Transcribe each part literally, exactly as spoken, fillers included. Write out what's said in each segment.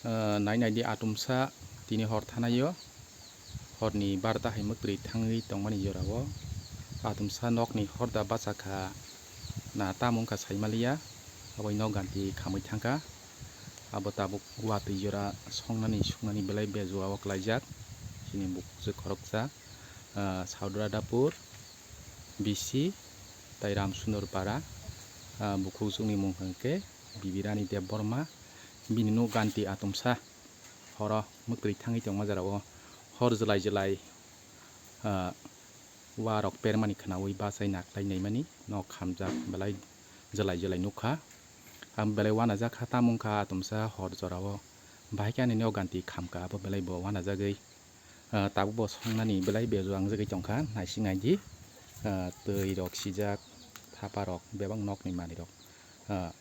Ah, nai nai di, atumsa tini hor thanaio, horni barda hai mwtwi thangwi tongmani jorao. Atumsa nokni horda bachakha na tamo wngkha saimaliya, aboni nok ganti khamwi thangkha. Abo tabuk watwi jora songnani suknani belai bejua o klaijak. Chini bukhukjwk khoroksa, ah, Saudra Dapur, bisi, tai Ramsundor Para, ah, bukhukjwkni mung hwnkhe Bibirani Debbarma, bini nok ganti atumsa horo mwtwi thangwi tongma jorao hor jwlai jwlai, ah, wa rok permani khwnawi bachai naklai naimani nok khamjak belai jwlai jwlai nukha. Ang belai wanajak kha, tamo wngkha atumsa hor jorao bahai khe ani nok ganti khamkha, abo belai bo wanajagwi, ah, tabuk bo songnani belai bejua wngjagwi tongkha, naising naidi, ah, twi rok sijak, thapa rok, bebak nokni manwi rok, ah,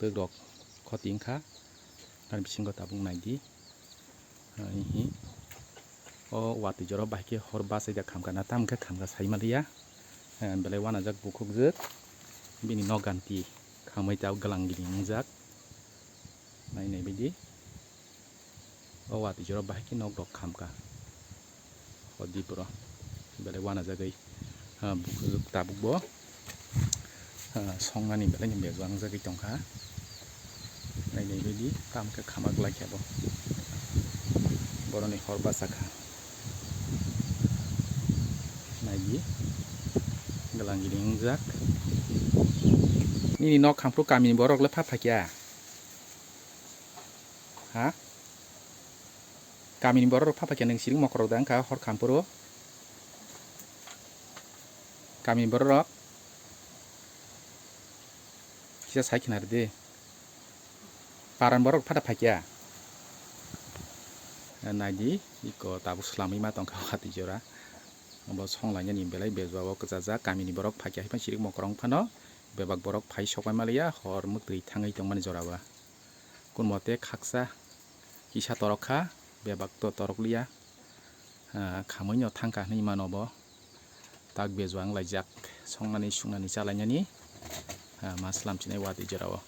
twk rok khoti wngkha, ani bisingo tabuk naidi. Ah, hihi. O watwi jora bahai khe hor bachai da khamkha na, tamo khe khamkha saimaliya. Ah, belai wanajak bukhukjwk. Bini nok ganti khamwi ta glang gini wngjak. Nai nai baidi. O watwi jora bahai khe nok rok khamkha. O di boro belai wanajagwi, ah, bukhuk tabuk bo, ah, songnani belai ni bejua wngjagwi tongkha. Nai nai baidi, tamo khe khamak lai khe bo. Boroni hor bachakha. Nai di, glang gini wngjak. Nini nok khamphru kamini borok le pha phaikya? Ha? Kamini borok rok pha phaikya, nwng siring mokorok da wngkha hor khamphuru? Kamini borok rok kisa sai khna rwdi. Paran borok pha da phaikya? Naidi, iko tabuk swlamwi ma tongkha watwi jora. Obo songlainani belai bejua o kwchajak, kamini borok phaikya hai phano siring mokorok phano bebak borok phai sokpai maliya, hor mwtwi thangwi tongmani jora ba. Kun mote khaksa kisa torok kha, bebak to torok liya. Ah, khamwi no thang kha hinwi mano bo. Tak bejua wng laijak, songnani, suknani, chalainani, ah, ma slam chinai watwi jora o.